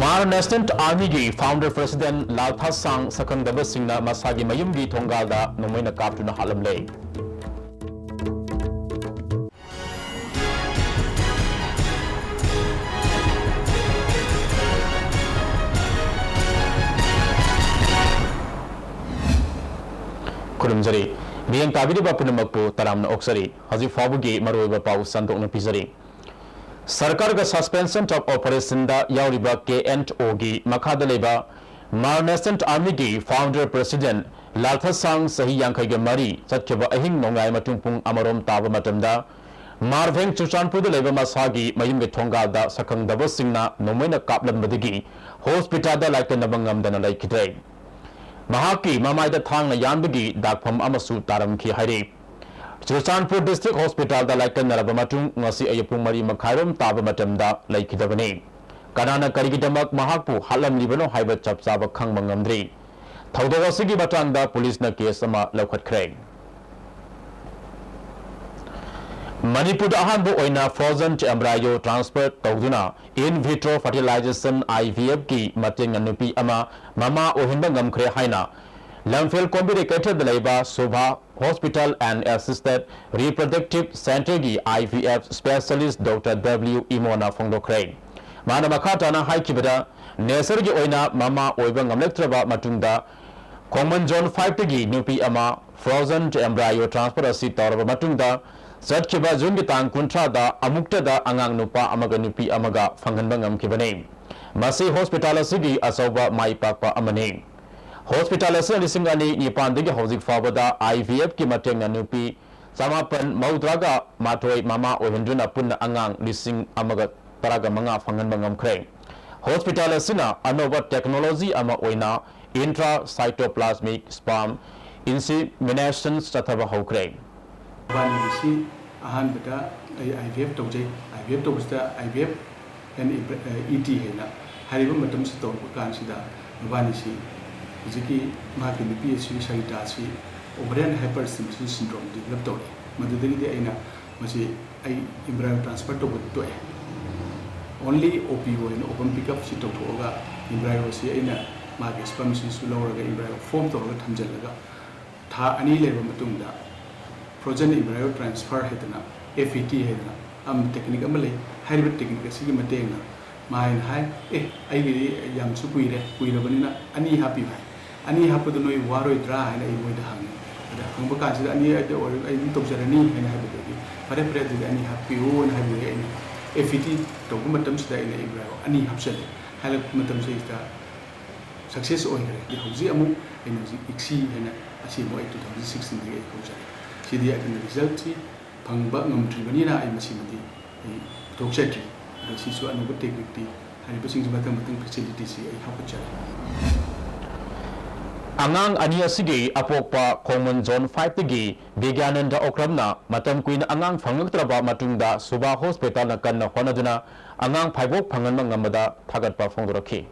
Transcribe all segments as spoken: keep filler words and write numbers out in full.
ꯃꯥꯔ national ꯑꯥꯔꯃꯤꯒꯤ founder president ꯂꯥꯜꯊꯥꯁꯥꯡ ꯁꯛꯈꯪꯗꯕꯁꯤꯡꯅ ꯃꯁꯥꯒꯤ ꯃꯌꯨꯝꯒꯤ ꯊꯣꯡꯒꯥꯜꯗ ꯅꯣꯡꯃꯩꯅ ꯀꯥꯞꯇꯨꯅ ꯍꯥꯠꯂꯝꯂꯦ꯫ ꯈꯨꯔꯨꯝꯖꯔꯤ꯫ ꯃꯤꯠꯌꯦꯡ ꯇꯥꯕꯤꯔꯤꯕ ꯄꯨꯝꯅꯃꯛꯄꯨ ꯇꯔꯥꯝꯅ ꯑꯣꯛꯆꯔꯤ꯫ ꯍꯧꯖꯤꯛ ꯐꯥꯎꯕꯒꯤ ꯃꯔꯨꯑꯣꯏꯕ ꯄꯥꯎ ꯁꯟꯗꯣꯛꯅ ꯄꯤꯖꯔꯤ꯫ ꯁꯔꯀꯥꯔꯒ suspension of operationꯗ ꯌꯥꯎꯔꯤꯕ K and Oꯒꯤ ꯃꯈꯥꯗ ꯂꯩꯕ ꯃꯥꯔ ꯅꯦꯁꯅꯦꯜ ꯑꯥꯔꯃꯤꯒꯤ ꯐꯥꯎꯟꯗꯔ ꯄ꯭ꯔꯦꯁꯤꯗꯦꯟꯠ ꯂꯥꯜꯊꯥꯁꯥꯡ ꯆꯍꯤ ꯌꯥꯡꯈꯩꯒ ꯃꯔꯤ ꯆꯠꯈꯤꯕ ꯑꯍꯤꯡ ꯅꯣꯡꯌꯥꯏ ꯃꯇꯨꯡ ꯄꯨꯡ ꯑꯃꯔꯣꯝ ꯇꯥꯕ ꯃꯇꯝꯗ ꯃꯥꯔꯚꯦꯡ ꯆꯨꯔꯆꯥꯟꯄꯨꯔꯗ ꯂꯩꯕ ꯃꯁꯥꯒꯤ ꯃꯌꯨꯝꯒꯤ ꯊꯣꯡꯒꯥꯜꯗ ꯁꯛꯈꯪꯗꯕꯁꯤꯡꯅ ꯅꯣꯡꯃꯩꯅ ꯀꯥꯞꯂꯝꯕꯗꯒꯤ ꯍꯣꯁꯄꯤꯇꯥꯜꯗ ꯂꯥꯏꯀꯠꯅꯕ ꯉꯝꯗꯅ ꯂꯩꯈꯤꯗ꯭ꯔꯦ꯫ ꯃꯍꯥꯛꯀꯤ ꯃꯃꯥꯏꯗ ꯊꯥꯡꯅ ꯌꯥꯟꯕꯒꯤ ꯗꯥꯛꯐꯝ ꯑꯃꯁꯨ ꯇꯥꯔꯝꯈꯤ ꯍꯥꯏꯔꯤ꯫ ꯆꯨꯔꯆꯥꯟꯄꯨꯔ ꯗꯤꯁꯇ꯭ꯔꯤꯛ ꯍꯣꯁꯄꯤꯇꯥꯜꯗ ꯂꯥꯏꯀꯠꯅꯔꯕ ꯃꯇꯨꯡ ꯉꯁꯤ ꯑꯌꯨꯛ ꯄꯨꯡ ꯃꯔꯤ ꯃꯈꯥꯏꯔꯣꯝ ꯇꯥꯕ ꯃꯇꯝꯗ ꯂꯩꯈꯤꯗꯕꯅꯤ꯫ ꯀꯅꯥꯅ ꯀꯔꯤꯒꯤꯗꯃꯛ ꯃꯍꯥꯛꯄꯨ ꯍꯥꯠꯂꯝꯂꯤꯕꯅꯣ ꯍꯥꯏꯕ ꯆꯞ ꯆꯥꯕ ꯈꯪꯕ ꯉꯝꯗ꯭ꯔꯤ꯫ ꯊꯧꯗꯣꯛ ꯑꯁꯤꯒꯤ ꯃꯇꯥꯡꯗ ꯄꯨꯂꯤꯁꯅ ꯀꯦꯁ ꯑꯃ ꯂꯧꯈꯠꯈ꯭ꯔꯦ꯫ ꯃꯅꯤꯄꯨꯔꯗ ꯑꯍꯥꯟꯕ ꯑꯣꯏꯅ frozen embryo transfer ꯇꯧꯗꯨꯅ in vitro fertilization, IVFꯀꯤ ꯃꯇꯦꯡꯅ ꯅꯨꯄꯤ ꯑꯃ ꯃꯃꯥ ꯑꯣꯏꯍꯟꯕ ꯉꯝꯈ꯭ꯔꯦ ꯍꯥꯏꯅ ꯂꯝꯐꯦꯜ ꯀꯣꯝꯕꯤꯔꯩ ꯀꯩꯊꯦꯜꯗ ꯂꯩꯕ Sobha Hospital and Assisted Reproductive Centreꯒꯤ IVF specialist Doctor W ꯏꯃꯣꯅ ꯐꯣꯡꯗꯣꯛꯈ꯭ꯔꯦ꯫ ꯃꯥꯅ ꯃꯈꯥ ꯇꯥꯅ ꯍꯥꯏꯈꯤꯕꯗ, natureꯒꯤ ꯑꯣꯏꯅ ꯃꯃꯥ ꯑꯣꯏꯕ ꯉꯝꯂꯛꯇ꯭ꯔꯕ ꯃꯇꯨꯡꯗ ꯈꯣꯡꯃꯟ Zone fiveꯇꯒꯤ ꯅꯨꯄꯤ ꯑꯃ frozen embryo transfer ꯑꯁꯤ ꯇꯧꯔꯕ ꯃꯇꯨꯡꯗ, ꯆꯠꯈꯤꯕ ꯖꯨꯟꯒꯤ ꯇꯥꯡ ꯀꯨꯟꯊ꯭ꯔꯥꯗ ꯑꯃꯨꯛꯇꯗ ꯑꯉꯥꯡ ꯅꯨꯄꯥ ꯑꯃꯒ ꯅꯨꯄꯤ ꯑꯃꯒ ꯐꯪꯍꯟꯕ ꯉꯝꯈꯤꯕꯅꯤ꯫ ꯃꯁꯤ ꯍꯣꯁꯄꯤꯇꯥꯜ ꯑꯁꯤꯒꯤ ꯑꯆꯧꯕ ꯃꯥꯏ ꯄꯥꯛꯄ ꯑꯃꯅꯤ꯫ ꯍꯣꯁꯄꯤꯇꯥꯜ ꯑꯁꯤꯅ ꯂꯤꯁꯤꯡ ꯑꯅꯤ ꯅꯤꯄꯥꯟꯗꯒꯤ ꯍꯧꯖꯤꯛ ꯐꯥꯎꯕꯗ IVFꯀꯤ ꯃꯇꯦꯡꯅ ꯅꯨꯄꯤ ꯆꯃꯥꯄꯟ ꯃꯧꯗ꯭ꯔꯥꯒ ꯃꯥꯊꯣꯏ ꯃꯃꯥ ꯑꯣꯏꯍꯟꯗꯨꯅ ꯄꯨꯟꯅ ꯑꯉꯥꯡ ꯂꯤꯁꯤꯡ ꯑꯃꯒ ꯇꯔꯥꯒ ꯃꯉꯥ ꯐꯪꯍꯟꯕ ꯉꯝꯈ꯭ꯔꯦ꯫ ꯍꯣꯁꯄꯤꯇꯥꯜ ꯑꯁꯤꯅ ꯑꯅꯧꯕ technology ꯑꯃ ꯑꯣꯏꯅ intracytoplasmic sperm insemination ꯆꯠꯊꯕ ꯍꯧꯈ꯭ꯔꯦ꯫ ꯃꯕꯥꯅꯤꯒꯤꯁꯤ ꯑꯍꯥꯟꯕꯗ ꯑꯩ IVF ꯇꯧꯖꯩ꯫ IVF ꯇꯧꯕꯁꯤꯗ IVF and ET ꯍꯥꯏꯅ ꯍꯥꯏꯔꯤꯕ ꯃꯇꯝꯁꯤ ꯇꯧꯔꯛꯄ ꯀꯥꯟꯁꯤꯗ ꯃꯕꯥꯅꯤꯁꯤ ꯍꯧꯖꯤꯛꯀꯤ ꯃꯍꯥꯛꯀꯤ ꯅꯨꯄꯤ ꯑꯁꯤ, ꯁꯔꯤꯇꯥ ꯑꯁꯤ ovarian hyperstimulation syndrome develop ꯇꯧꯔꯛꯏ꯫ ꯃꯗꯨꯗꯒꯤꯗꯤ ꯑꯩꯅ ꯃꯁꯤ ꯑꯩ embryo transfer ꯇꯧꯕ ꯇꯣꯛꯑꯦ꯫ ꯑꯣꯟꯂꯤ ꯑꯣ ꯄꯤ ꯑꯣꯏꯅ ꯑꯣꯄꯟ ꯄꯤꯛꯑꯞꯁꯤ ꯇꯧꯊꯣꯛꯑꯒ ꯏꯝꯕ꯭ꯔꯥꯏꯌꯣꯁꯤ ꯑꯩꯅ ꯃꯥꯒꯤ ꯁ꯭ꯄꯝꯁꯤꯁꯨ ꯂꯧꯔꯒ ꯏꯝꯕ꯭ꯔꯥꯏꯌꯣ ꯐꯣꯝ ꯇꯧꯔꯒ ꯊꯝꯖꯤꯜꯂꯒ ꯊꯥ ꯑꯅꯤ ꯂꯩꯔꯕ ꯃꯇꯨꯡꯗ ꯐ꯭ꯔꯣꯖꯟ ꯏꯝꯕ꯭ꯔꯥꯏꯌꯣ ꯇ꯭ꯔꯥꯟꯁꯐꯔ ꯍꯥꯏꯗꯅ, ꯑꯦꯐ ꯏ ꯇꯤ ꯍꯥꯏꯗꯅ ꯑꯃ ꯇꯦꯛꯅꯤꯛ ꯑꯃ ꯂꯩ꯫ ꯍꯥꯏꯔꯤꯕ ꯇꯦꯛꯅꯤꯛ ꯑꯁꯤꯒꯤ ꯃꯇꯦꯡꯅ ꯃꯥ ꯍꯥꯏꯅ ꯍꯥꯏ, "ꯑꯦ, ꯑꯩꯒꯤꯗꯤ ꯌꯥꯝꯁꯨ ꯀꯨꯏꯔꯦ, ꯀꯨꯏꯔꯕꯅꯤꯅ ꯑꯅꯤ ꯍꯥꯞꯄꯤꯌꯨ" ꯍꯥꯏ꯫ "ꯑꯅꯤ ꯍꯥꯞꯄꯗꯨ ꯅꯣꯏ ꯋꯥꯔꯣꯏꯗ꯭ꯔꯥ?" ꯍꯥꯏꯅ ꯑꯩ ꯃꯣꯏꯗ ꯍꯪꯉꯤ꯫ ꯑꯗ ꯍꯪꯕ ꯀꯥꯟꯁꯤꯗ "ꯑꯅꯤ ꯑꯩꯗꯤ ꯑꯣꯏꯔ-, ꯑꯩ ꯑꯗꯨꯝ ꯇꯧꯖꯔꯅꯤ" ꯍꯥꯏꯅ ꯍꯥꯏꯕꯗꯒꯤ, "ꯐꯔꯦ, ꯐꯔꯦ, ꯑꯗꯨꯗꯤ ꯑꯅꯤ ꯍꯥꯞꯄꯤꯌꯨꯅ" ꯍꯥꯏꯕꯗꯒꯤ ꯑꯩꯅ ꯑꯦꯐ ꯏ ꯇꯤ ꯇꯧꯕ ꯃꯇꯝꯁꯤꯗ ꯑꯩꯅ ꯏꯝꯕ꯭ꯔꯥꯏꯌꯣ ꯑꯅꯤ ꯍꯥꯞꯆꯜꯂꯦ꯫ ꯍꯥꯏꯔꯛꯄ ꯃꯇꯝꯁꯤꯗꯩꯁꯤꯗ ꯁꯛꯁꯦꯁ ꯑꯣꯏꯈ꯭ꯔꯦ꯫ ꯑꯗꯩ ꯍꯧꯖꯤꯛ ꯑꯃꯨꯛ ꯑꯩꯅ ꯍꯧꯖꯤꯛ ꯏꯛꯁꯤ ꯍꯥꯏꯅ ꯑꯁꯤ ꯑꯃꯨꯛ ꯑꯩ ꯇꯨ ꯊꯥꯎꯖꯟ ꯁꯤꯛꯁꯇꯤꯟꯗꯒꯤ ꯑꯩ ꯍꯧꯖꯔꯦ꯫ ꯁꯤꯗꯤ ꯑꯩꯈꯣꯏꯅ ꯔꯤꯖꯜꯠꯁꯤ ꯐꯪꯕ ꯉꯝꯗ꯭ꯔꯤꯕꯅꯤꯅ ꯑꯩ ꯃꯁꯤꯃꯗꯤ ꯑꯩ ꯄꯨꯊꯣꯛꯆꯗ꯭ꯔꯤ꯫ ꯑꯗꯣ ꯁꯤꯁꯨ ꯑꯅꯧꯕ ꯇꯦꯛꯅꯤꯛꯇꯤ ꯍꯥꯏꯔꯤꯕꯁꯤꯡꯁꯤ ꯃꯊꯪ ꯃꯊꯪ ꯐꯦꯁꯤꯂꯤꯇꯤꯁꯤ ꯑꯩ ꯍꯥꯞꯀꯠꯆꯔꯦ꯫ ꯑꯉꯥꯡ ꯑꯅꯤ ꯑꯁꯤꯒꯤ ꯑꯄꯣꯛꯄ ꯈꯣꯡꯃꯟ ꯖꯣꯟ ꯐꯥꯏꯚꯇꯒꯤ ꯕꯤꯒ꯭ꯌꯥꯅꯟꯗ ꯑꯣꯀ꯭ꯔꯝꯅ ꯃꯇꯝ ꯀꯨꯏꯅ ꯑꯉꯥꯡ ꯐꯪꯂꯛꯇ꯭ꯔꯕ ꯃꯇꯨꯡꯗ ꯁꯨꯕꯥ ꯍꯣꯁꯄꯤꯇꯥꯜꯅ ꯀꯟꯅ ꯍꯣꯠꯅꯗꯨꯅ ꯑꯉꯥꯡ ꯐꯥꯏꯕꯣꯛ ꯐꯪꯍꯟꯕ ꯉꯝꯕꯗ ꯊꯥꯒꯠꯄ ꯐꯣꯡꯗꯣꯔꯛꯈꯤ꯫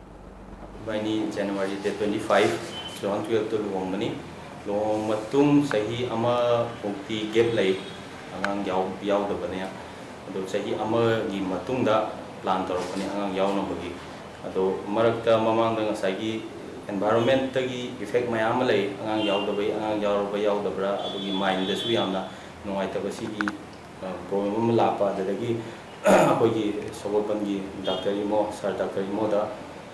ꯏꯕꯥꯅꯤ January date twenty five two thousand ꯇꯨꯌꯦꯜꯞꯇ ꯂꯨꯍꯣꯡꯕꯅꯤ꯫ ꯂꯨꯍꯣꯡꯕ ꯃꯇꯨꯡ ꯆꯍꯤ ꯑꯃꯃꯨꯛꯇꯤ ꯒꯦꯞ ꯂꯩ ꯑꯉꯥꯡ ꯌꯥꯎ-, ꯌꯥꯎꯗꯕꯅꯦ꯫ ꯑꯗꯣ ꯆꯍꯤ ꯑꯃꯒꯤ ꯃꯇꯨꯡꯗ ꯄ꯭ꯂꯥꯟ ꯇꯧꯔꯛꯄꯅꯤ ꯑꯉꯥꯡ ꯌꯥꯎꯅꯕꯒꯤ꯫ ꯑꯗꯣ ꯃꯔꯛꯇ ꯃꯃꯥꯡꯗ ꯉꯁꯥꯏꯒꯤ ꯑꯦꯟꯚꯥꯏꯔꯣꯟꯃꯦꯟꯇꯒꯤ ꯏꯐꯦꯛ ꯃꯌꯥꯝ ꯑꯃ ꯂꯩ꯫ ꯑꯉꯥꯡ ꯌꯥꯎꯗꯕꯩ, ꯑꯉꯥꯡ ꯌꯥꯎꯔꯕ ꯌꯥꯎꯗꯕ꯭ꯔꯥ, ꯑꯗꯨꯒꯤ ꯃꯥꯏꯟꯗꯁꯨ ꯌꯥꯝꯅ ꯅꯨꯡꯉꯥꯏꯇꯕ ꯁꯤꯒꯤ ꯄ꯭ꯔꯣꯕ꯭ꯂꯦꯝ ꯑꯃ ꯂꯥꯛꯄ꯫ ꯑꯗꯨꯗꯒꯤ ꯑꯩꯈꯣꯏꯒꯤ ꯁꯒꯣꯜꯕꯟꯒꯤ ꯗꯥꯛꯇꯔ ꯏꯃꯣ, ꯁꯥꯔ ꯗꯥꯛꯇꯔ ꯏꯃꯣꯗ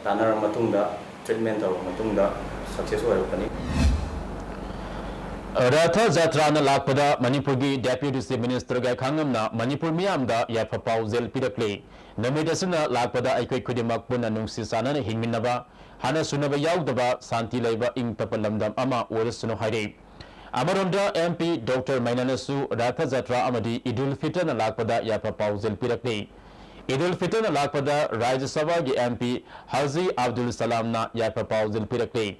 ꯇꯥꯟꯅꯔ ꯃꯇꯨꯡꯗ, ꯇ꯭ꯔꯤꯠꯃꯦꯟ ꯇꯧꯔꯕ ꯃꯇꯨꯡꯗ ꯁꯛꯁꯦꯁ ꯑꯣꯏꯔꯛꯄꯅꯤ꯫ ꯔꯊ ꯖꯇ꯭ꯔꯥꯅ ꯂꯥꯛꯄꯗ ꯃꯅꯤꯄꯨꯔꯒꯤ ꯗꯦꯄ꯭ꯌꯨꯇꯤ ꯆꯤꯐ ꯃꯤꯅꯤꯁꯇꯔ ꯒꯥꯏꯈꯥꯉꯝꯅ ꯃꯅꯤꯄꯨꯔ ꯃꯤꯌꯥꯝꯗ ꯌꯥꯏꯐ ꯄꯥꯎꯖꯦꯜ ꯄꯤꯔꯛꯂꯤ꯫ ꯅꯨꯃꯤꯠ ꯑꯁꯤꯅ ꯂꯥꯛꯄꯗ ꯑꯩꯈꯣꯏ ꯈꯨꯗꯤꯡꯃꯛ ꯄꯨꯟꯅ ꯅꯨꯡꯁꯤ ꯆꯥꯟꯅꯅ ꯍꯤꯡꯃꯤꯟꯅꯕ, ꯍꯥꯟꯅ ꯁꯨꯅꯕ ꯌꯥꯎꯗꯕ, ꯁꯥꯟꯇꯤ ꯂꯩꯕ ꯏꯪ ꯇꯞꯄ ꯂꯝꯗꯝ ꯑꯃ ꯑꯣꯏꯔꯁꯅꯨ ꯍꯥꯏꯔꯤ꯫ ꯑꯃꯔꯣꯝꯗ ꯑꯦꯝ ꯄꯤ ꯗꯣꯛꯇꯔ ꯃꯩꯅꯥꯅꯁꯨ ꯔꯊ ꯖꯇ꯭ꯔꯥ ꯑꯃꯗꯤ ꯏꯗꯨꯜ ꯐꯤꯇꯔꯅ ꯂꯥꯛꯄꯗ ꯌꯥꯏꯐ ꯄꯥꯎꯖꯦꯜ ꯄꯤꯔꯛꯂꯤ꯫ ꯏꯗꯨꯜ ꯐꯤꯇꯔꯅ ꯂꯥꯛꯄꯗ ꯔꯥꯖ꯭ꯌ ꯁꯚꯥꯒꯤ ꯑꯦꯝ ꯄꯤ ꯍꯥꯖꯤ ꯑꯕꯗꯨꯜ ꯁꯂꯥꯝꯅ ꯌꯥꯏꯐ ꯄꯥꯎꯖꯦꯜ ꯄꯤꯔꯛꯂꯤ꯫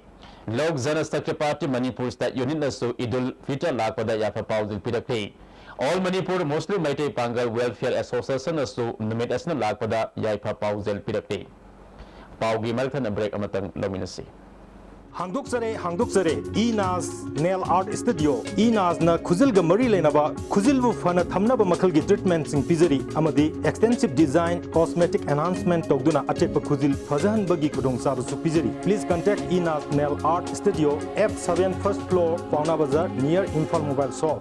ꯂꯣꯛ ꯖꯅꯁꯛꯇꯤ ꯄꯥꯔꯇꯤ ꯃꯅꯤꯄꯨꯔ ꯁ꯭ꯇꯦꯠ ꯌꯨꯅꯤꯠꯅꯁꯨ ꯏꯗꯨꯜ ꯐꯤꯇꯔ ꯂꯥꯛꯄꯗ ꯌꯥꯏꯐ ꯄꯥꯎꯖꯦꯜ ꯄꯤꯔꯛꯂꯤ꯫ ꯑꯣꯜ ꯃꯅꯤꯄꯨꯔ ꯃꯨꯁꯂꯤꯝ ꯃꯩꯇꯩ ꯄꯥꯡꯒꯜ ꯋꯦꯜꯐꯤꯌꯔ ꯑꯦꯁꯣꯁꯤꯌꯦꯁꯟꯅꯁꯨ ꯅꯨꯃꯤꯠ ꯑꯁꯤꯅ ꯂꯥꯛꯄꯗ ꯌꯥꯏꯐ ꯄꯥꯎꯖꯦꯜ ꯄꯤꯔꯛꯂꯤ꯫ ꯄꯥꯎꯒꯤ ꯃꯔꯛ ꯊꯠꯅ ꯕ꯭ꯔꯦꯛ ꯑꯃꯇꯪ ꯂꯧꯃꯤꯟꯅꯁꯤ꯫ ꯍꯥꯡꯗꯣꯛꯆꯔꯦ, ꯍꯥꯡꯗꯣꯛꯆꯔꯦ, E Naz nail art studio. E ꯅꯥꯖꯅ ꯈꯨꯖꯤꯜꯒ ꯃꯔꯤ ꯂꯩꯅꯕ, ꯈꯨꯖꯤꯜꯕꯨ ꯐꯅ ꯊꯝꯅꯕ ꯃꯈꯜꯒꯤ ꯇ꯭ꯔꯤꯠꯃꯦꯟꯠꯁꯤꯡ ꯄꯤꯖꯔꯤ, ꯑꯃꯗꯤ ꯑꯦꯛꯁꯇꯦꯟꯁꯤꯚ ꯗꯤꯖꯥꯏꯟ, ꯀꯣꯁꯃꯦꯇꯤꯛ ꯑꯦꯟꯍꯥꯟꯁꯃꯦꯟꯠ ꯇꯧꯗꯨꯅ ꯑꯆꯦꯠꯄ ꯈꯨꯖꯤꯜ ꯐꯖꯍꯟꯕꯒꯤ ꯈꯨꯗꯣꯡꯆꯥꯕꯁꯨ ꯄꯤꯖꯔꯤ꯫ Please contact E Naz nail art studio, F seven, first floor, Paona Bazar, near Imphal mobile shop.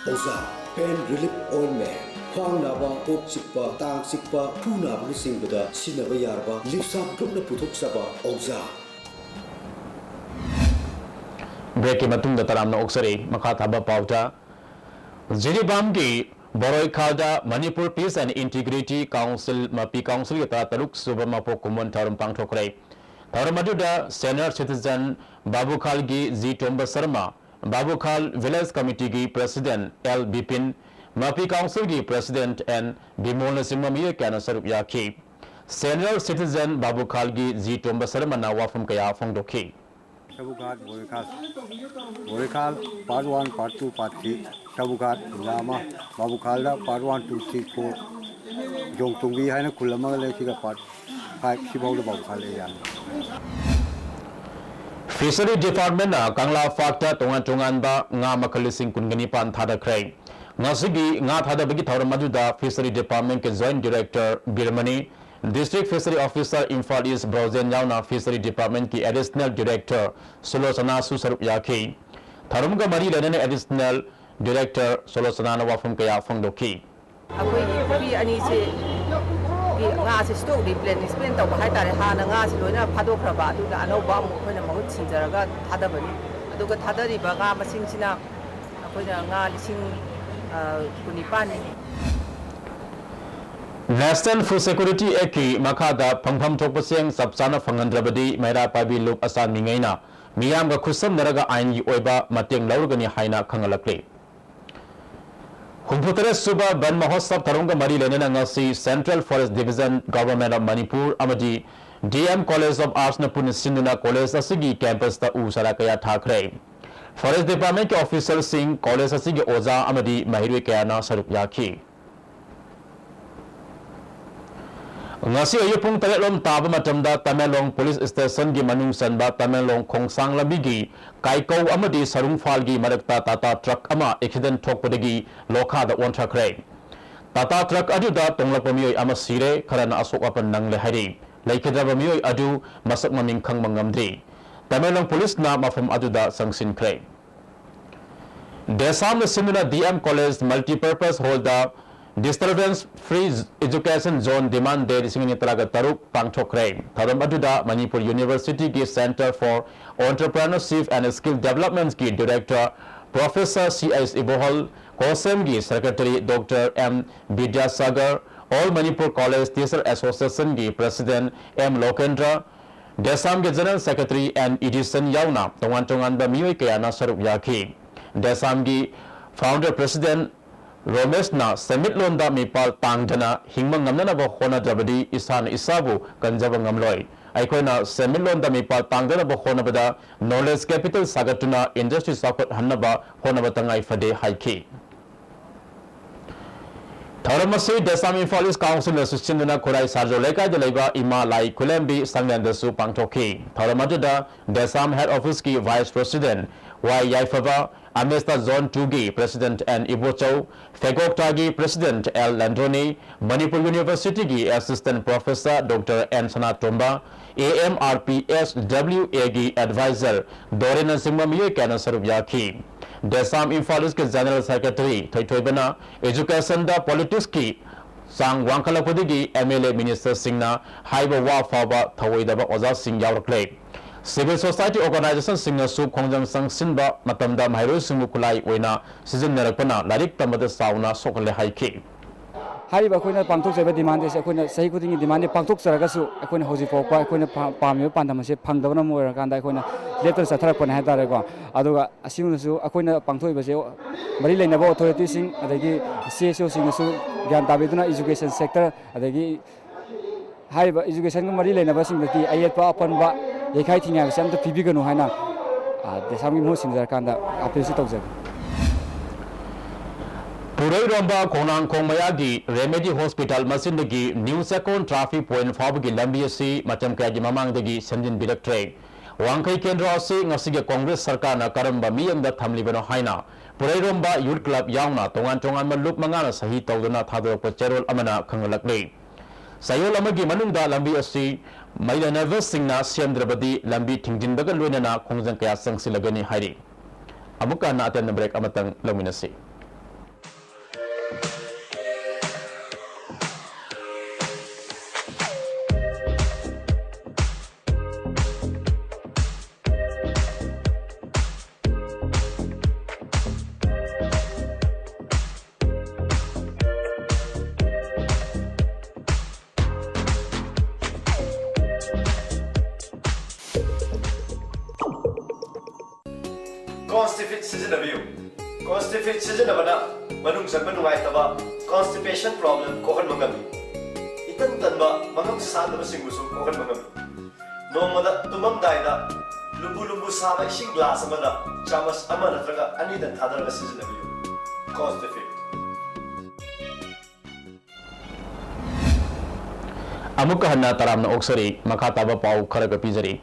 ꯑꯣꯖꯥ, pain relief ointment, ꯈ꯭ꯋꯥꯡ ꯅꯥꯕ, ꯀꯣꯛ ꯆꯤꯛꯄ, ꯇꯥꯡ ꯆꯤꯛꯄ, ꯈꯨ ꯅꯥꯕꯅꯆꯤꯡꯕꯗ ꯁꯤꯖꯤꯟꯅꯕ ꯌꯥꯔꯕ ꯂꯤꯞꯁꯥꯞ ꯒ꯭ꯔꯨꯞꯅ ꯄꯨꯊꯣꯛꯆꯕ ꯑꯣꯖꯥ꯫ ꯕ꯭ꯔꯦꯛꯀꯤ ꯃꯇꯨꯡꯗ ꯇꯔꯥꯝꯅ ꯑꯣꯛꯆꯔꯤ꯫ ꯃꯈꯥ ꯇꯥꯕ ꯄꯥꯎꯗ, ꯖꯤꯔꯤꯕꯥꯝꯒꯤ ꯕꯣꯔꯣꯏꯈꯥꯜꯗ Manipur Peace and Integrity Council, ꯃꯄꯤ ꯀꯥꯎꯟꯁꯤꯜꯒꯤ ꯇꯔꯥꯇꯔꯨꯛ ꯁꯨꯕ ꯃꯄꯣꯛ ꯀꯨꯝꯑꯣꯟ ꯊꯧꯔꯝ ꯄꯥꯡꯊꯣꯛꯈ꯭ꯔꯦ꯫ ꯊꯧꯔꯝ ꯑꯗꯨꯗ senior citizen ꯕꯥꯕꯨꯈꯥꯜꯒꯤ ꯖꯤ ꯇꯣꯝꯕ ꯁꯔꯃ, ꯕꯥꯕꯨꯈꯥꯜ village committeeꯒꯤ president ꯑꯦꯜ ꯕꯤꯄꯤꯟ, ꯃꯄꯤ ꯀꯥꯎꯟꯁꯤꯜꯒꯤ president ꯑꯦꯟ ꯕꯤꯃꯣꯜꯅꯆꯤꯡꯕ ꯃꯤꯑꯣꯏ ꯀꯌꯥꯅ ꯁꯔꯨꯛ ꯌꯥꯈꯤ꯫ Senior citizen ꯕꯥꯕꯨꯈꯥꯜꯒꯤ ꯖꯤ ꯇꯣꯝꯕ ꯁꯔꯃꯅ ꯋꯥꯐꯝ ꯀꯌꯥ ꯐꯣꯡꯗꯣꯛꯈꯤ꯫ ꯁꯕꯨꯒꯥꯠ, ꯕꯣꯔꯤꯈꯥꯜ, ꯕꯣꯔꯤꯈꯥꯜ part one, part two, part three, ꯁꯕꯨꯒꯥꯠ, ꯈꯨꯟꯖꯥ ꯑꯃ, ꯕꯥꯕꯨꯈꯥꯜꯗ part one, two, three, four, ꯌꯣꯡꯇꯣꯡꯕꯤ ꯍꯥꯏꯅ ꯈꯨꯜ ꯑꯃꯒ ꯂꯩ, ꯁꯤꯒ part five, ꯁꯤꯐꯥꯎꯗ ꯕꯥꯕꯨꯈꯥꯜ ꯂꯩ ꯌꯥꯅꯤ꯫ Fishery Departmentꯅ ꯀꯪꯂꯥ ꯄꯥꯠꯇ ꯇꯣꯉꯥꯟ ꯇꯣꯉꯥꯟꯕ ꯉꯥ ꯃꯈꯜ ꯂꯤꯁꯤꯡ ꯀꯨꯟꯒ ꯅꯤꯄꯥꯟ ꯊꯥꯗꯈ꯭ꯔꯦ꯫ ꯉꯁꯤꯒꯤ ꯉꯥ ꯊꯥꯗꯕꯒꯤ ꯊꯧꯔꯝ ꯑꯗꯨꯗ Fishery Departmentꯀꯤ Joint Director ꯕꯤꯔꯃꯅꯤ, District Fishery Officer Imphal ꯏꯁ ꯕ꯭ꯔꯣꯖꯦꯟ ꯌꯥꯎꯅ Fishery Departmentꯀꯤ Additional Director ꯁꯨꯂꯣꯆꯅꯥꯁꯨ ꯁꯔꯨꯛ ꯌꯥꯈꯤ꯫ ꯊꯧꯔꯝꯒ ꯃꯔꯤ ꯂꯩꯅꯅ Additional Director ꯁꯨꯂꯣꯆꯅꯥꯅ ꯋꯥꯐꯝ ꯀꯌꯥ ꯐꯣꯡꯗꯣꯛꯈꯤ꯫ ꯑꯩꯈꯣꯏꯒꯤ ꯄꯨꯈ꯭ꯔꯤ ꯑꯅꯤꯁꯦ ꯉꯥꯁꯦ stock replenish ꯇꯧꯕ ꯍꯥꯏꯇꯥꯔꯦ꯫ ꯍꯥꯟꯅ ꯉꯥꯁꯦ ꯂꯣꯏꯅ ꯐꯥꯗꯣꯛꯈ꯭ꯔꯕ, ꯑꯗꯨꯅ ꯑꯅꯧꯕ ꯑꯃꯨꯛ ꯑꯩꯈꯣꯏꯅ ꯃꯍꯨꯠ ꯁꯤꯟꯖꯔꯒ ꯊꯥꯗꯕꯅꯤ꯫ ꯑꯗꯨꯒ ꯊꯥꯗꯔꯤꯕ ꯉꯥ ꯃꯁꯤꯡꯁꯤꯅ ꯑꯩꯈꯣꯏꯅ ꯉꯥ ꯂꯤꯁꯤꯡ, ꯑ, ꯀꯨꯟꯅꯤꯄꯥꯟꯅꯤ꯫ National Food Security Actꯀꯤ ꯃꯈꯥꯗ ꯐꯪꯐꯝ ꯊꯣꯛꯄ ꯆꯦꯡ ꯆꯞ ꯆꯥꯅ ꯐꯪꯍꯟꯗ꯭ꯔꯕꯗꯤ ꯃꯩꯔꯥ ꯄꯥꯏꯕꯤ ꯂꯨꯞ ꯑꯆꯥꯟꯕꯤꯉꯩꯅ ꯃꯤꯌꯥꯝꯒ ꯈꯨꯠꯁꯝꯅꯔꯒ ꯑꯥꯏꯟꯒꯤ ꯑꯣꯏꯕ ꯃꯇꯦꯡ ꯂꯧꯔꯒꯅꯤ ꯍꯥꯏꯅ ꯈꯪꯍꯜꯂꯛꯂꯤ꯫ ꯍꯨꯝꯐꯨꯇꯔꯦꯠ ꯁꯨꯕ ꯕꯟ ꯃꯍꯣꯠꯁꯕ ꯊꯧꯔꯝꯒ ꯃꯔꯤ ꯂꯩꯅꯅ ꯉꯁꯤ Central Forest Division, Government of Manipur ꯑꯃꯗꯤ D M College of Arts ꯅ ꯄꯨꯟꯅ ꯁꯤꯟꯗꯨꯅ college ꯑꯁꯤꯒꯤ campus ꯇ ꯎ ꯆꯥꯔꯥ ꯀꯌꯥ ꯊꯥꯈ꯭ꯔꯦ꯫ Forest Department ꯀꯤ official ꯁꯤꯡ, college ꯑꯁꯤꯒꯤ ꯑꯣꯖꯥ ꯑꯃꯗꯤ ꯃꯍꯩꯔꯣꯏ ꯀꯌꯥꯅ ꯁꯔꯨꯛ ꯌꯥꯈꯤ꯫ ꯉꯁꯤ ꯑꯌꯨꯛ ꯄꯨꯡ ꯇꯔꯦꯠ ꯂꯣꯝ ꯇꯥꯕ ꯃꯇꯝꯗ ꯇꯃꯦꯡꯂꯣꯡ police station ꯒꯤ ꯃꯅꯨꯡ ꯆꯟꯕ ꯇꯃꯦꯡꯂꯣꯡ ꯈꯣꯡꯁꯥꯡ ꯂꯝꯕꯤꯒꯤ ꯀꯥꯏꯀꯧ ꯑꯃꯗꯤ ꯁꯔꯨꯡꯐꯥꯜꯒꯤ ꯃꯔꯛꯇ Tata truck ꯑꯃ accident ꯊꯣꯛꯄꯗꯒꯤ ꯂꯣꯈꯥꯗ ꯑꯣꯟꯊꯈ꯭ꯔꯦ꯫ Tata truck ꯑꯗꯨꯗ ꯇꯣꯡꯂꯛꯄ ꯃꯤꯑꯣꯏ ꯑꯃ ꯁꯤꯔꯦ, ꯈꯔꯅ ꯑꯁꯣꯛ ꯑꯄꯟ ꯅꯪꯂꯦ ꯍꯥꯏꯔꯤ꯫ ꯂꯩꯈꯤꯗ꯭ꯔꯕ ꯃꯤꯑꯣꯏ ꯑꯗꯨ ꯃꯁꯛ ꯃꯃꯤꯡ ꯈꯪꯕ ꯉꯝꯗ꯭ꯔꯤ꯫ ꯇꯃꯦꯡꯂꯣꯡ police ꯅ ꯃꯐꯝ ꯑꯗꯨꯗ ꯆꯪꯁꯤꯟꯈ꯭ꯔꯦ꯫ ꯗꯦꯁꯥꯝꯅ ꯁꯤꯟꯗꯨꯅ D M College Multipurpose Hall ꯗ Disturbance Free Education Zone Demand Day ꯂꯤꯁꯤꯡ ꯑꯅꯤ ꯇꯔꯥꯒ ꯇꯔꯨꯛ ꯄꯥꯡꯊꯣꯛꯈ꯭ꯔꯦ꯫ ꯊꯧꯔꯝ ꯑꯗꯨꯗ ꯃꯅꯤꯄꯨꯔ University ꯒꯤ Centre for Entrepreneurship and Skill Development ꯀꯤ Director Professor C H ꯏꯕꯣꯍꯜ, COHSEM ꯒꯤ Secretary Doctor M Vidyasagar, All Manipur College Teacher Association ꯒꯤ President M ꯂꯣꯀꯦꯟꯗ꯭ꯔ, ꯗꯦꯁꯥꯝꯒꯤ General Secretary N edition ꯌꯥꯎꯅ ꯇꯣꯉꯥꯟ ꯇꯣꯉꯥꯟꯕ ꯃꯤꯑꯣꯏ ꯀꯌꯥꯅ ꯁꯔꯨꯛ ꯌꯥꯈꯤ꯫ ꯗꯦꯁꯥꯝꯒꯤ Founder President ꯔꯣꯃꯦꯁꯅ ꯁꯦꯟꯃꯤꯠꯂꯣꯟꯗ ꯃꯤꯄꯥꯜ ꯇꯥꯡꯗꯅ ꯍꯤꯡꯕ ꯉꯝꯅꯅꯕ ꯍꯣꯠꯅꯗ꯭ꯔꯕꯗꯤ ꯏꯁꯥꯅ ꯏꯁꯥꯕꯨ ꯀꯟꯖꯕ ꯉꯝꯂꯣꯏ꯫ ꯑꯩꯈꯣꯏꯅ ꯁꯦꯟꯃꯤꯠꯂꯣꯟꯗ ꯃꯤꯄꯥꯜ ꯇꯥꯡꯗꯅꯕ ꯍꯣꯠꯅꯕꯗ knowledge capital ꯁꯥꯒꯠꯇꯨꯅ industry ꯆꯥꯎꯈꯠꯍꯟꯅꯕ ꯍꯣꯠꯅꯕ ꯇꯉꯥꯏ ꯐꯗꯦ ꯍꯥꯏꯈꯤ꯫ ꯊꯧꯔꯝ ꯑꯁꯤ ꯗꯦꯁꯥꯝ Imphal East Council ꯅ ꯁꯤꯟꯗꯨꯅ ꯈꯨꯔꯥꯏ ꯁꯥꯔꯖꯧ ꯂꯩꯀꯥꯏꯗ ꯂꯩꯕ ꯏꯃꯥ ꯂꯥꯏ ꯈꯨꯂꯦꯝꯕꯤ ꯁꯪꯂꯦꯟꯗꯁꯨ ꯄꯥꯡꯊꯣꯛꯈꯤ꯫ ꯊꯧꯔꯝ ꯑꯗꯨꯗ ꯗꯦꯁꯥꯝ Head Office ꯀꯤ Vice President ꯋꯥꯏ ꯌꯥꯏꯐꯕ, ꯑꯃꯦꯁꯇꯥ Zone two ꯒꯤ President N Ibochou, ꯐꯦꯒꯣꯛꯇꯥꯒꯤ President L ꯂꯦꯟꯗ꯭ꯔꯣꯅꯤ, Manipur University ꯒꯤ Assistant Professor Doctor N Sanatomba, A M R P S W A ꯒꯤ Advisor ꯗꯣꯔꯦꯟꯅꯆꯤꯡꯕ ꯃꯤꯑꯣꯏ ꯀꯌꯥꯅ ꯁꯔꯨꯛ ꯌꯥꯈꯤ꯫ ꯗꯦꯁꯥꯝ Imphal East ꯀꯤ General Secretary ꯊꯣꯏꯊꯣꯏꯕꯅ education ꯗ politics ꯀꯤ ꯆꯥꯡ ꯋꯥꯡꯈꯠꯂꯛꯄꯗꯒꯤ M L A minister ꯁꯤꯡꯅ ꯍꯥꯏꯕ ꯋꯥ ꯐꯥꯎꯕ ꯊꯧꯑꯣꯏꯗꯕ ꯑꯣꯖꯥꯁꯤꯡ ꯌꯥꯎꯔꯛꯂꯦ꯫ Civil society organization ꯁꯤꯡꯅꯁꯨ ꯈꯣꯡꯖꯪ ꯆꯪꯁꯤꯟꯕ ꯃꯇꯝꯗ ꯃꯍꯩꯔꯣꯏꯁꯤꯡꯕꯨ ꯈꯨꯠꯂꯥꯏ ꯑꯣꯏꯅ ꯁꯤꯖꯤꯟꯅꯔꯛꯄꯅ ꯂꯥꯏꯔꯤꯛ ꯇꯝꯕꯗ ꯆꯥꯎꯅ ꯁꯣꯛꯍꯜꯂꯦ ꯍꯥꯏꯈꯤ꯫ ꯍꯥꯏꯔꯤꯕ ꯑꯩꯈꯣꯏꯅ ꯄꯥꯡꯊꯣꯛꯆꯔꯤꯕ demand ꯑꯁꯤ ꯑꯩꯈꯣꯏꯅ ꯆꯍꯤ ꯈꯨꯗꯤꯡꯒꯤ demand ꯄꯥꯡꯊꯣꯛꯆꯔꯒꯁꯨ ꯑꯩꯈꯣꯏꯅ ꯍꯧꯖꯤꯛ ꯐꯥꯎꯕ ꯑꯩꯈꯣꯏꯅ ꯄꯥ-, ꯄꯥꯝꯃꯤꯕ ꯄꯥꯟꯗꯝ ꯑꯁꯤ ꯐꯪꯗꯕꯅ ꯃꯔꯝ ꯑꯣꯏꯔꯀꯥꯟꯗ ꯑꯩꯈꯣꯏꯅ ꯂꯦꯞꯇꯅ ꯆꯠꯊꯔꯛꯄꯅꯦ ꯍꯥꯏ ꯇꯥꯔꯦꯀꯣ꯫ ꯑꯗꯨꯒ ꯑꯁꯤꯒꯨꯝꯅꯁꯨ ꯑꯩꯈꯣꯏꯅ ꯄꯥꯡꯊꯣꯛꯏꯕꯁꯦ ꯃꯔꯤ ꯂꯩꯅꯕ authority ꯁꯤꯡ ꯑꯗꯒꯤ C S O ꯁꯤꯡꯅꯁꯨ ꯒ꯭ꯌꯥꯟ ꯇꯥꯕꯤꯗꯨꯅ education sector ꯑꯗꯒꯤ ꯍꯥꯏꯔꯤꯕ educationꯒ ꯃꯔꯤ ꯂꯩꯅꯕꯁꯤꯡꯗꯗꯤ ꯑꯌꯦꯠꯄ ꯑꯄꯟꯕ ꯌꯩꯈꯥꯏ ꯊꯤꯡꯒꯥꯏꯕꯁꯦ ꯑꯝꯇ ꯄꯤꯕꯤꯒꯅꯨ ꯍꯥꯏꯅ, ꯑ, ꯗꯦꯁꯥꯝꯒꯤ ꯃꯍꯨꯠ ꯁꯤꯟꯖꯔꯀꯥꯟꯗ appealꯁꯤ ꯇꯧꯖꯒꯦ꯫ ꯄꯨꯔꯩꯔꯣꯝꯕ ꯈꯣꯡꯅꯥꯡꯈꯣꯡ ꯃꯌꯥꯒꯤ Remedy Hospital ꯃꯆꯤꯟꯗꯒꯤ New Chakon traffic point ꯐꯥꯎꯕꯒꯤ ꯂꯝꯕꯤ ꯑꯁꯤ ꯃꯇꯝ ꯀꯌꯥꯒꯤ ꯃꯃꯥꯡꯗꯒꯤ ꯁꯦꯝꯖꯤꯟꯕꯤꯔꯛꯇ꯭ꯔꯦ꯫ ꯋꯥꯡꯈꯩ ꯀꯦꯟꯗ꯭ꯔ ꯑꯁꯤ ꯉꯁꯤꯒꯤ ꯀꯣꯡꯒ꯭ꯔꯦꯁ ꯁꯔꯀꯥꯔꯅ ꯀꯔꯝꯕ ꯃꯤꯠꯌꯦꯡꯗ ꯊꯝꯂꯤꯕꯅꯣ ꯍꯥꯏꯅ ꯄꯨꯔꯩꯔꯣꯝꯕ Youth Club ꯌꯥꯎꯅ ꯇꯣꯉꯥꯟ ꯇꯣꯉꯥꯟꯕ ꯂꯨꯞ ꯃꯉꯥꯅ ꯁꯍꯤ ꯇꯧꯗꯨꯅ ꯊꯥꯗꯣꯔꯛꯄ ꯆꯦꯔꯣꯜ ꯑꯃꯅ ꯈꯪꯍꯜꯂꯛꯂꯤ꯫ ꯆꯌꯣꯜ ꯑꯃꯒꯤ ꯃꯅꯨꯡꯗ ꯂꯝꯕꯤ ꯑꯁꯤ ꯃꯩ ꯂꯩꯅꯕꯁꯤꯡꯅ ꯁꯦꯝꯗ꯭ꯔꯕꯗꯤ ꯂꯝꯕꯤ ꯊꯤꯡꯖꯤꯟꯕꯒ ꯂꯣꯏꯅꯅ ꯈꯣꯡꯖꯪ ꯀꯌꯥ ꯆꯪꯁꯤꯜꯂꯒꯅꯤ ꯍꯥꯏꯔꯤ꯫ ꯑꯃꯨꯛꯀ ꯍꯟꯅ ꯑꯇꯦꯟꯕ break ꯑꯃꯇꯪ ꯂꯧꯃꯤꯟꯅꯁꯤ꯫ Constipit ꯁꯤꯖꯤꯟꯅꯕꯤꯌꯨ꯫ Constipit ꯁꯤꯖꯤꯟꯅꯕꯅ ꯃꯅꯨꯡ ꯆꯪꯕ ꯅꯨꯡꯉꯥꯏꯇꯕ, constipation problem ꯀꯣꯛꯍꯟꯕ ꯉꯝꯃꯤ꯫ ꯏꯇꯟ ꯇꯟꯕ, ꯃꯉꯝ ꯁꯥꯟꯗꯕꯁꯤꯡꯕꯨꯁꯨ ꯀꯣꯛꯍꯟꯕ ꯉꯝꯃꯤ꯫ ꯅꯣꯡꯃꯗ ꯇꯨꯝꯃꯝꯗꯥꯏꯗ ꯂꯨꯝꯕꯨ ꯂꯨꯝꯕꯨ ꯁꯥꯕ ꯏꯁꯤꯡ glass ꯑꯃꯗ ꯆꯥꯃꯁ ꯑꯃ ꯅꯠꯇ꯭ꯔꯒ ꯑꯅꯤꯗꯪ ꯊꯥꯗꯔꯒ ꯁꯤꯖꯤꯟꯅꯕꯤꯌꯨ꯫ Constipit꯫ ꯑꯃꯨꯛꯀ ꯍꯟꯅ ꯇꯔꯥꯝꯅ ꯑꯣꯛꯆꯔꯤ꯫ ꯃꯈꯥ ꯇꯥꯕ ꯄꯥꯎ ꯈꯔꯒ ꯄꯤꯖꯔꯤ꯫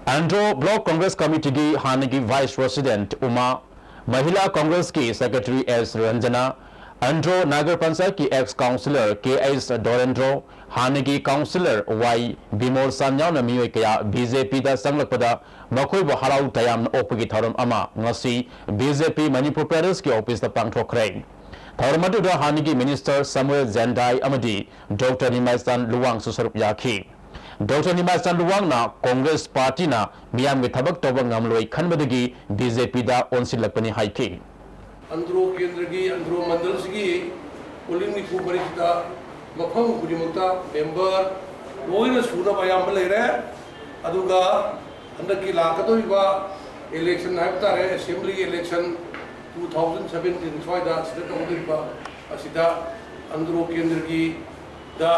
ꯑꯟꯗ꯭ꯔꯣ Block Congress Committeeꯒꯤ ꯍꯥꯟꯅꯒꯤ Vice President ꯎꯃꯥ, ꯃꯍꯤꯂꯥ Congressꯀꯤ Secretary S Ranjana, Andro Nagar Panchayatꯀꯤ ex councillor K H Dorendro, ꯍꯥꯟꯅꯒꯤ councillor ꯋꯥꯏ ꯕꯤꯃꯣꯜ ꯁꯥꯟ ꯌꯥꯎꯅ ꯃꯤꯑꯣꯏ ꯀꯌꯥ BJPꯗ ꯆꯪꯂꯛꯄꯗ ꯃꯈꯣꯏꯕꯨ ꯍꯔꯥꯎ ꯇꯌꯥꯝꯅ ꯑꯣꯛꯄꯒꯤ ꯊꯧꯔꯝ ꯑꯃ ꯉꯁꯤ BJP Manipur Pradeshꯀꯤ officeꯇ ꯄꯥꯡꯊꯣꯛꯈ꯭ꯔꯦ꯫ ꯊꯧꯔꯝ ꯑꯗꯨꯗ ꯍꯥꯟꯅꯒꯤ Minister Samuel Jandai ꯑꯃꯗꯤ Doctor ꯅꯤꯃꯥꯏꯆꯥꯟ ꯂꯨꯋꯥꯡꯁꯨ ꯁꯔꯨꯛ ꯌꯥꯈꯤ꯫ Doctor ꯅꯤꯃꯥꯏꯆꯥꯟ ꯂꯨꯋꯥꯡꯅ Congress partyꯅ ꯃꯤꯌꯥꯝꯒꯤ ꯊꯕꯛ ꯇꯧꯕ ꯉꯝꯂꯣꯏ ꯈꯟꯕꯗꯒꯤ BJPꯗ ꯑꯣꯟꯁꯤꯜꯂꯛꯄꯅꯤ ꯍꯥꯏꯈꯤ꯫ ꯑꯟꯗ꯭ꯔꯣ ꯀꯦꯟꯗ꯭ꯔꯒꯤ, ꯑꯟꯗ꯭ꯔꯣ ꯃꯟꯗꯜꯁꯤꯒꯤ polling ꯅꯤꯐꯨ ꯃꯔꯤꯁꯤꯗ ꯃꯐꯝ ꯈꯨꯗꯤꯡꯃꯛꯇ member ꯂꯣꯏꯅ ꯁꯨꯅꯕ ꯑꯌꯥꯝꯕ ꯂꯩꯔꯦ꯫ ꯑꯗꯨꯒ ꯍꯟꯗꯛꯀꯤ ꯂꯥꯛꯀꯗꯧꯔꯤꯕ election ꯍꯥꯏꯕ ꯇꯥꯔꯦ, assembly election two thousand seventeen ꯁ꯭ꯋꯥꯏꯗ ꯁꯤꯗ ꯇꯧꯒꯗꯧꯔꯤꯕ ꯑꯁꯤꯗ ꯑꯟꯗ꯭ꯔꯣ ꯀꯦꯟꯗ꯭ꯔꯒꯤꯗ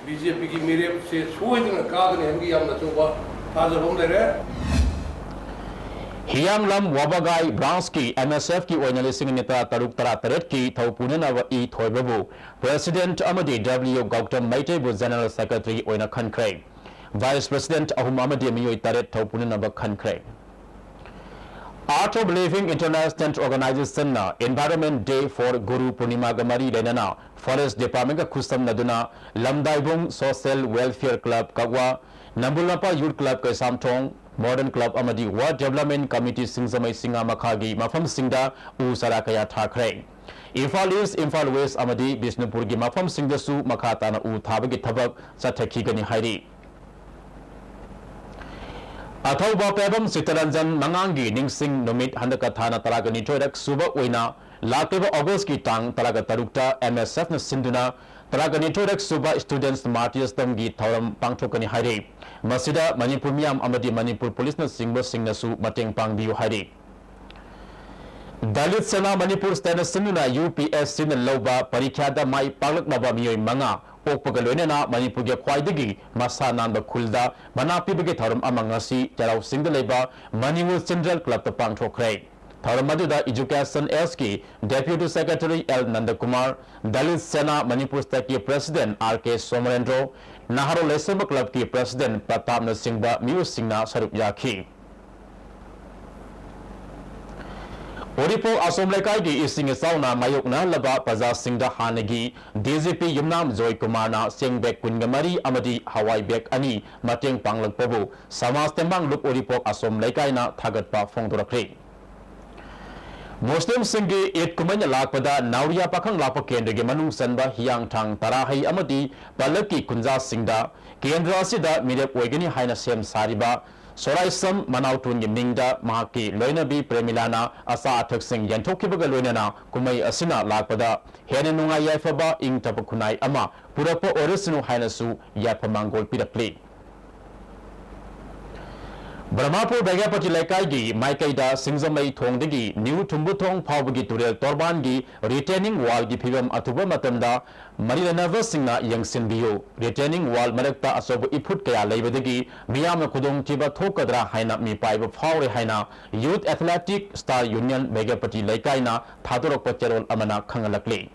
ꯕꯤ ꯖꯦ ꯄꯤꯒꯤ ꯃꯤꯔꯦꯞꯁꯦ ꯁꯣꯏꯗꯅ ꯀꯥꯒꯅꯤ ꯍꯥꯏꯕꯒꯤ ꯌꯥꯝꯅ ꯑꯆꯧꯕ ꯊꯥꯖꯕ ꯑꯃ ꯂꯩꯔꯦ꯫ ꯍꯤꯌꯥꯡꯂꯝ ꯋꯥꯕꯒꯥꯏ ꯕ꯭ꯔꯥꯟꯁꯀꯤ ꯑꯦꯝ ꯑꯦꯁ ꯑꯦꯐꯀꯤ ꯑꯣꯏꯅ ꯂꯤꯁꯤꯡ ꯑꯅꯤ ꯇꯔꯥ ꯇꯔꯨꯛ ꯇꯔꯥ ꯇꯔꯦꯠꯀꯤ ꯊꯧ ꯄꯨꯅꯅꯕ ꯏ ꯊꯣꯏꯕꯕꯨ ꯄ꯭ꯔꯦꯁꯤꯗꯦꯟꯠ ꯑꯃꯗꯤ ꯗꯕ꯭ꯂꯤꯌꯨ ꯒꯧꯇꯝ ꯃꯩꯇꯩꯕꯨ ꯖꯦꯅꯔꯦꯜ ꯁꯦꯀ꯭ꯔꯦꯇꯔꯤ ꯑꯣꯏꯅ ꯈꯟꯈ꯭ꯔꯦ꯫ ꯚꯥꯏꯁ ꯄ꯭ꯔꯦꯁꯤꯗꯦꯟꯠ ꯑꯍꯨꯝ ꯑꯃꯗꯤ ꯃꯤꯑꯣꯏ ꯇꯔꯦꯠ ꯊꯧ ꯄꯨꯅꯅꯕ ꯈꯟꯈ꯭ꯔꯦ꯫ Art of Living International Organizationꯅ Environment Day for Guru Purnima ꯒ ꯃꯔꯤ ꯂꯩꯅꯅ ꯐꯣꯔꯦꯁ ꯗꯤꯄꯥꯔꯠꯃꯦꯟꯠꯀ ꯈꯨꯠꯁꯝꯅꯗꯨꯅ ꯂꯝꯗꯥꯏꯕꯨꯡ ꯁꯣꯁꯤꯌꯦꯜ ꯋꯦꯜꯐꯤꯌꯔ ꯀ꯭ꯂꯕ ꯀꯛꯋꯥ, ꯅꯝꯕꯨꯜ ꯂꯝꯄꯥ ꯌꯨꯠ ꯀ꯭ꯂꯕ ꯀꯩꯁꯥꯝꯊꯣꯡ, ꯃꯣꯗꯔꯟ ꯀ꯭ꯂꯕ ꯑꯃꯗꯤ ꯋꯥꯔꯗ ꯗꯤꯕ꯭ꯂꯞꯃꯦꯟꯠ ꯀꯃꯤꯇꯤ ꯁꯤꯡꯖꯃꯩ ꯁꯤꯡꯉꯥꯃꯈꯥꯒꯤ ꯃꯐꯝꯁꯤꯡꯗ ꯎ ꯆꯥꯔꯥ ꯀꯌꯥ ꯊꯥꯈ꯭ꯔꯦ꯫ ꯏꯝꯐꯥꯜ ꯏꯁ꯭ꯠ, ꯏꯝꯐꯥꯜ ꯋꯦꯁ꯭ꯠ ꯑꯃꯗꯤ ꯕꯤꯁꯅꯨꯄꯨꯔꯒꯤ ꯃꯐꯝꯁꯤꯡꯗꯁꯨ ꯃꯈꯥ ꯇꯥꯅ ꯎ ꯊꯥꯕꯒꯤ ꯊꯕꯛ ꯆꯠꯊꯈꯤꯒꯅꯤ ꯍꯥꯏꯔꯤ꯫ ꯑꯊꯧꯕ ꯄꯦꯕꯝ ꯆꯤꯠꯇꯔꯟꯖꯟ ꯃꯉꯥꯡꯒꯤ ꯅꯤꯡꯁꯤꯡ ꯅꯨꯃꯤꯠ ꯍꯟꯗꯛꯀ ꯊꯥꯅ ꯇꯔꯥꯒ ꯅꯤꯊꯣꯏꯔꯛ ꯁꯨꯕ ꯑꯣꯏꯅ ꯂꯥꯛꯂꯤꯕ ꯑꯣꯒꯁ꯭ꯠꯀꯤ ꯇꯥꯡ ꯇꯔꯥꯒ ꯇꯔꯨꯛꯇ ꯑꯦꯝ ꯑꯦꯁ ꯑꯦꯐꯅ ꯁꯤꯟꯗꯨꯅ ꯇꯔꯥꯒ ꯅꯤꯊꯣꯏꯔꯛ ꯁꯨꯕ ꯁ꯭ꯇꯨꯗꯦꯟꯠꯁ ꯃꯥꯔꯇꯤꯌꯔꯁ ꯗꯦꯒꯤ ꯊꯧꯔꯝ ꯄꯥꯡꯊꯣꯛꯀꯅꯤ ꯍꯥꯏꯔꯤ꯫ ꯃꯁꯤꯗ ꯃꯅꯤꯄꯨꯔ ꯃꯤꯌꯥꯝ ꯑꯃꯗꯤ ꯃꯅꯤꯄꯨꯔ ꯄꯨꯂꯤꯁꯅꯆꯤꯡꯕꯁꯤꯡꯅꯁꯨ ꯃꯇꯦꯡ ꯄꯥꯡꯕꯤꯌꯨ ꯍꯥꯏꯔꯤ꯫ ꯗꯂꯤꯠ ꯁꯦꯅꯥ ꯃꯅꯤꯄꯨꯔ ꯁ꯭ꯇꯦꯠꯅ ꯁꯤꯟꯗꯨꯅ ꯌꯨ ꯄꯤ ꯑꯦꯁ ꯁꯤꯅ ꯂꯧꯕ ꯄꯔꯤꯈ꯭ꯌꯥꯗ ꯃꯥꯏ ꯄꯥꯛꯂꯛꯂꯕ ꯃꯤꯑꯣꯏ ꯃꯉꯥ ꯄꯣꯛꯄꯒ ꯂꯣꯏꯅꯅ ꯃꯅꯤꯄꯨꯔꯒꯤ ꯈ꯭ꯋꯥꯏꯗꯒꯤ ꯃꯁꯥ ꯅꯥꯟꯕ ꯈꯨꯜꯗ ꯃꯅꯥ ꯄꯤꯕꯒꯤ ꯊꯧꯔꯝ ꯑꯃ ꯉꯁꯤ ꯆꯩꯔꯥꯎ ꯆꯤꯡꯗ ꯂꯩꯕ ꯃꯅꯤꯄꯨꯔ ꯆꯤꯜꯗ꯭ꯔꯦꯟ ꯀ꯭ꯂꯕꯇ ꯄꯥꯡꯊꯣꯛꯈ꯭ꯔꯦ꯫ ꯊꯧꯔꯝ ꯑꯗꯨꯗ ꯏꯖꯨꯀꯦꯁꯟ ꯑꯦꯜꯒꯤ ꯗꯦꯄ꯭ꯌꯨꯇꯤ ꯁꯦꯀ꯭ꯔꯦꯇꯔꯤ ꯑꯦꯜ ꯅꯟꯗꯀꯨꯃꯥꯔ, ꯗꯂꯤꯠ ꯁꯦꯅꯥ ꯃꯅꯤꯄꯨꯔ ꯁ꯭ꯇꯦꯠꯀꯤ ꯄ꯭ꯔꯦꯁꯤꯗꯦꯟꯠ ꯑꯥꯔ ꯀꯦ ꯁꯣꯃꯣꯔꯦꯟꯗ꯭ꯔꯣ, ꯅꯍꯥꯔꯣꯜ ꯂꯩꯁꯦꯝꯕ ꯀ꯭ꯂꯕꯀꯤ ꯄ꯭ꯔꯦꯁꯤꯗꯦꯟꯠ ꯄ꯭ꯔꯇꯥꯞꯅꯆꯤꯡꯕ ꯃꯤꯑꯣꯏꯁꯤꯡꯅ ꯁꯔꯨꯛ ꯌꯥꯈꯤ꯫ ꯎꯔꯤꯄꯣꯛ ꯑꯁꯣꯝ ꯂꯩꯀꯥꯏꯒꯤ ꯏꯁꯤꯡ ꯏꯆꯥꯎꯅ ꯃꯥꯌꯣꯛꯅꯍꯜꯂꯕ ꯄ꯭ꯔꯖꯥꯁꯤꯡꯗ ꯍꯥꯟꯅꯒꯤ ꯗꯤ ꯖꯤ ꯄꯤ ꯌꯨꯝꯅꯥꯝ ꯖꯣꯏ ꯀꯨꯃꯥꯔꯅ ꯆꯦꯡ ꯕꯦꯒ ꯀꯨꯟꯒ ꯃꯔꯤ ꯑꯃꯗꯤ ꯍꯋꯥꯏ ꯕꯦꯒ ꯑꯅꯤ ꯃꯇꯦꯡ ꯄꯥꯡꯂꯛꯄꯕꯨ ꯁꯃꯥꯖ ꯇꯦꯡꯕꯥꯡ ꯂꯨꯞ ꯎꯔꯤꯄꯣꯛ ꯑꯁꯣꯝ ꯂꯩꯀꯥꯏꯅ ꯊꯥꯒꯠꯄ ꯐꯣꯡꯗꯣꯔꯛꯈ꯭ꯔꯦ꯫ ꯃꯨꯁꯂꯤꯝꯁꯤꯡꯒꯤ ꯏꯗ ꯀꯨꯝꯍꯩꯅ ꯂꯥꯛꯄꯗ ꯅꯥꯎꯔꯤꯌꯥ ꯄꯥꯈꯪ ꯂꯥꯛꯄ ꯀꯦꯟꯗ꯭ꯔꯒꯤ ꯃꯅꯨꯡ ꯆꯟꯕ ꯍꯤꯌꯥꯡꯊꯥꯡ ꯇꯔꯥꯍꯩ ꯑꯃꯗꯤ ꯄꯂꯛꯀꯤ ꯈꯨꯟꯖꯥꯁꯤꯡꯗ ꯀꯦꯟꯗ꯭ꯔ ꯑꯁꯤꯗ ꯃꯤꯔꯦꯞ ꯑꯣꯏꯒꯅꯤ ꯍꯥꯏꯅ ꯁꯦꯝ ꯁꯥꯔꯤꯕ ꯁꯣꯔꯥꯏꯁꯝ ꯃꯅꯥꯎꯇꯣꯟꯒꯤ ꯃꯤꯡꯗ ꯃꯍꯥꯛꯀꯤ ꯂꯣꯏꯅꯕꯤ ꯄ꯭ꯔꯦꯃꯤꯂꯥꯅ ꯑꯆꯥ ꯑꯊꯛꯁꯤꯡ ꯌꯦꯟꯊꯣꯛꯈꯤꯕꯒ ꯂꯣꯏꯅꯅ ꯀꯨꯝꯍꯩ ꯑꯁꯤꯅ ꯂꯥꯛꯄꯗ ꯍꯦꯟꯅ ꯅꯨꯡꯉꯥꯏ ꯌꯥꯏꯐꯕ ꯏꯪ ꯇꯞꯄ ꯈꯨꯟꯅꯥꯏ ꯑꯃ ꯄꯨꯔꯛꯄ ꯑꯣꯏꯔꯁꯅꯨ ꯍꯥꯏꯅꯁꯨ ꯌꯥꯏꯐ ꯃꯥꯡꯒꯣꯜ ꯄꯤꯔꯛꯂꯤ꯫ ꯕ꯭ꯔꯍꯃꯄꯨꯔ ꯕꯦꯒ꯭ꯌꯥꯄꯇꯤ ꯂꯩꯀꯥꯏꯒꯤ ꯃꯥꯏꯀꯩꯗ ꯁꯤꯡꯖꯃꯩ ꯊꯣꯡꯗꯒꯤ ꯅ꯭ꯌꯨ ꯊꯨꯝꯕꯨꯊꯣꯡ ꯐꯥꯎꯕꯒꯤ ꯇꯨꯔꯦꯜ ꯇꯣꯔꯕꯥꯟꯒꯤ retaining wallꯒꯤ ꯐꯤꯕꯝ ꯑꯊꯨꯕ ꯃꯇꯝꯗ ꯃꯔꯤ ꯂꯩꯅꯕꯁꯤꯡꯅ ꯌꯦꯡꯁꯤꯟꯕꯤꯌꯨ꯫ Retaining wall ꯃꯔꯛꯇ ꯑꯆꯧꯕ ꯏꯐꯨꯠ ꯀꯌꯥ ꯂꯩꯕꯗꯒꯤ ꯃꯤꯌꯥꯝꯅ ꯈꯨꯗꯣꯡꯊꯤꯕ ꯊꯣꯛꯀꯗ꯭ꯔꯥ ꯍꯥꯏꯅ ꯃꯤꯄꯥꯏꯕ ꯐꯥꯎꯔꯦ ꯍꯥꯏꯅ Youth Athletic Star Union ꯕꯦꯒ꯭ꯌꯥꯄꯇꯤ ꯂꯩꯀꯥꯏꯅ ꯊꯥꯗꯣꯔꯛꯄ ꯆꯦꯔꯣꯜ ꯑꯃꯅ ꯈꯪꯍꯜꯂꯛꯂꯤ꯫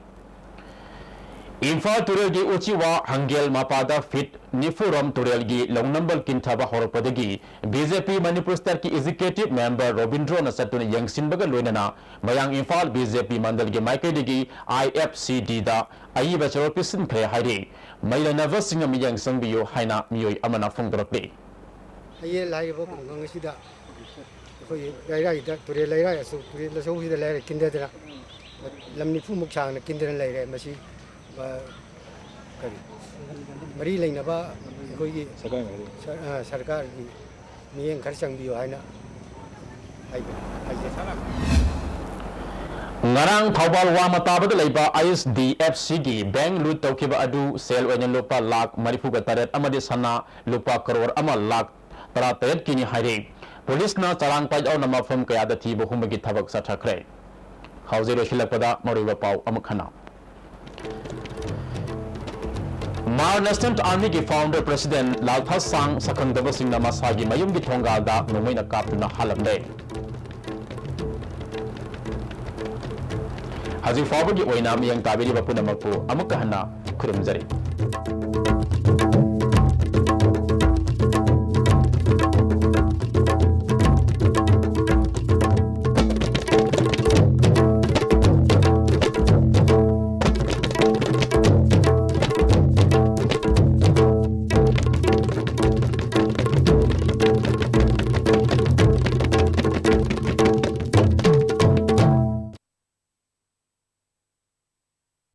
ꯏꯝꯐꯥꯜ ꯇꯨꯔꯦꯜꯒꯤ ꯎꯆꯤꯋꯥ ꯍꯪꯒꯦꯜ ꯃꯄꯥꯗ ꯐꯤꯠ ꯅꯤꯐꯨ ꯔꯣꯝ ꯇꯨꯔꯦꯜꯒꯤ ꯂꯧꯅꯝꯕꯜ ꯀꯤꯟꯊꯕ ꯍꯧꯔꯛꯄꯗꯒꯤ ꯕꯤ ꯖꯦ ꯄꯤ ꯃꯅꯤꯄꯨꯔ ꯁ꯭ꯇꯦꯠꯀꯤ executive member ꯔꯣꯕꯤꯟꯗ꯭ꯔꯣꯅ ꯆꯠꯇꯨꯅ ꯌꯦꯡꯁꯤꯟꯕꯒ ꯂꯣꯏꯅꯅ ꯃꯌꯥꯡ ꯏꯝꯐꯥꯜ ꯕꯤ ꯖꯦ ꯄꯤ ꯃꯟꯗꯜꯒꯤ ꯃꯥꯏꯀꯩꯗꯒꯤ ꯑꯥꯏ ꯑꯦꯐ ꯁꯤ ꯗꯤꯗ ꯑꯏꯕ ꯆꯦꯔꯣꯜ ꯄꯤꯁꯤꯟꯈ꯭ꯔꯦ ꯍꯥꯏꯔꯤ꯫ ꯃꯔꯤ ꯂꯩꯅꯕꯁꯤꯡꯅ ꯃꯤꯠꯌꯦꯡ ꯆꯪꯕꯤꯌꯨ ꯍꯥꯏꯅ ꯃꯤꯑꯣꯏ ꯑꯃꯅ ꯐꯣꯡꯗꯣꯔꯛꯂꯤ꯫ ꯍꯌꯦꯜ ꯍꯥꯏꯔꯤꯕ ꯈꯨꯡꯒꯪ ꯑꯁꯤꯗ ꯑꯩꯈꯣꯏꯒꯤ ꯂꯩꯔꯥꯏꯗ ꯇꯨꯔꯦꯜ ꯂꯩꯔꯥꯏ ꯑꯆꯧ-, ꯇꯨꯔꯦꯜ ꯑꯆꯧꯕꯁꯤꯗ ꯂꯩꯔꯥꯏ ꯀꯤꯟꯊꯗꯅ ꯂꯝ ꯅꯤꯐꯨꯃꯨꯛ ꯁꯥꯡꯅ ꯀꯤꯟꯊꯗꯅ ꯂꯩꯔꯦ꯫ ꯃꯁꯤ, ꯑ, ꯀꯔꯤ, ꯃꯔꯤ ꯂꯩꯅꯕ ꯑꯩꯈꯣꯏꯒꯤ ꯁꯔꯀꯥꯔ ꯃꯔꯤ꯫ ꯁꯔ-, ꯑ, ꯁꯔꯀꯥꯔꯒꯤ ꯃꯤꯠꯌꯦꯡ ꯈꯔ ꯆꯪꯕꯤꯌꯨ ꯍꯥꯏꯅ ꯍꯥꯏꯕ-, ꯍꯥꯏꯖꯔꯤ꯫ ꯉꯔꯥꯡ ꯊꯧꯕꯥꯜ ꯋꯥꯃ ꯇꯥꯕꯗ ꯂꯩꯕ ꯑꯥꯏ ꯑꯦꯁ ꯗꯤ ꯑꯦꯐ ꯁꯤꯒꯤ ꯕꯦꯡ ꯂꯨꯠ ꯇꯧꯈꯤꯕ ꯑꯗꯨ ꯁꯦꯜ ꯑꯣꯏꯅ ꯂꯨꯄꯥ ꯂꯥꯈ ꯃꯔꯤꯐꯨꯒ ꯇꯔꯦꯠ ꯑꯃꯗꯤ ꯁꯅꯥ ꯂꯨꯄꯥ ꯀꯔꯣꯔ ꯑꯃ ꯂꯥꯈ ꯇꯔꯥꯇꯔꯦꯠꯀꯤꯅꯤ ꯍꯥꯏꯔꯤ꯫ ꯄꯨꯂꯤꯁꯅ ꯆꯔꯥꯡ ꯄꯥꯏꯠ ꯌꯥꯎꯅ ꯃꯐꯝ ꯀꯌꯥꯗ ꯊꯤꯕ ꯍꯨꯝꯕꯒꯤ ꯊꯕꯛ ꯆꯠꯊꯈ꯭ꯔꯦ꯫ ꯍꯧꯖꯤꯛ ꯂꯣꯏꯁꯤꯜꯂꯛꯄꯗ ꯃꯔꯨꯑꯣꯏꯕ ꯄꯥꯎ ꯑꯃꯨꯛ ꯍꯟꯅ꯫ ꯃꯥꯔ ꯅꯦꯁꯅꯦꯜ ꯑꯥꯔꯃꯤꯒꯤ founder president ꯂꯥꯜꯊꯥꯁꯥꯡ ꯁꯛꯈꯪꯗꯕꯁꯤꯡꯅ ꯃꯁꯥꯒꯤ ꯃꯌꯨꯝꯒꯤ ꯊꯣꯡꯒꯥꯜꯗ ꯅꯣꯡꯃꯩꯅ ꯀꯥꯞꯇꯨꯅ ꯍꯥꯠꯂꯝꯂꯦ꯫ ꯍꯧꯖꯤꯛ ꯐꯥꯎꯕꯒꯤ ꯑꯣꯏꯅ ꯃꯤꯠꯌꯦꯡ ꯇꯥꯕꯤꯔꯤꯕ ꯄꯨꯝꯅꯃꯛꯄꯨ ꯑꯃꯨꯛꯀ ꯍꯟꯅ ꯈꯨꯔꯨꯝꯖꯔꯤ꯫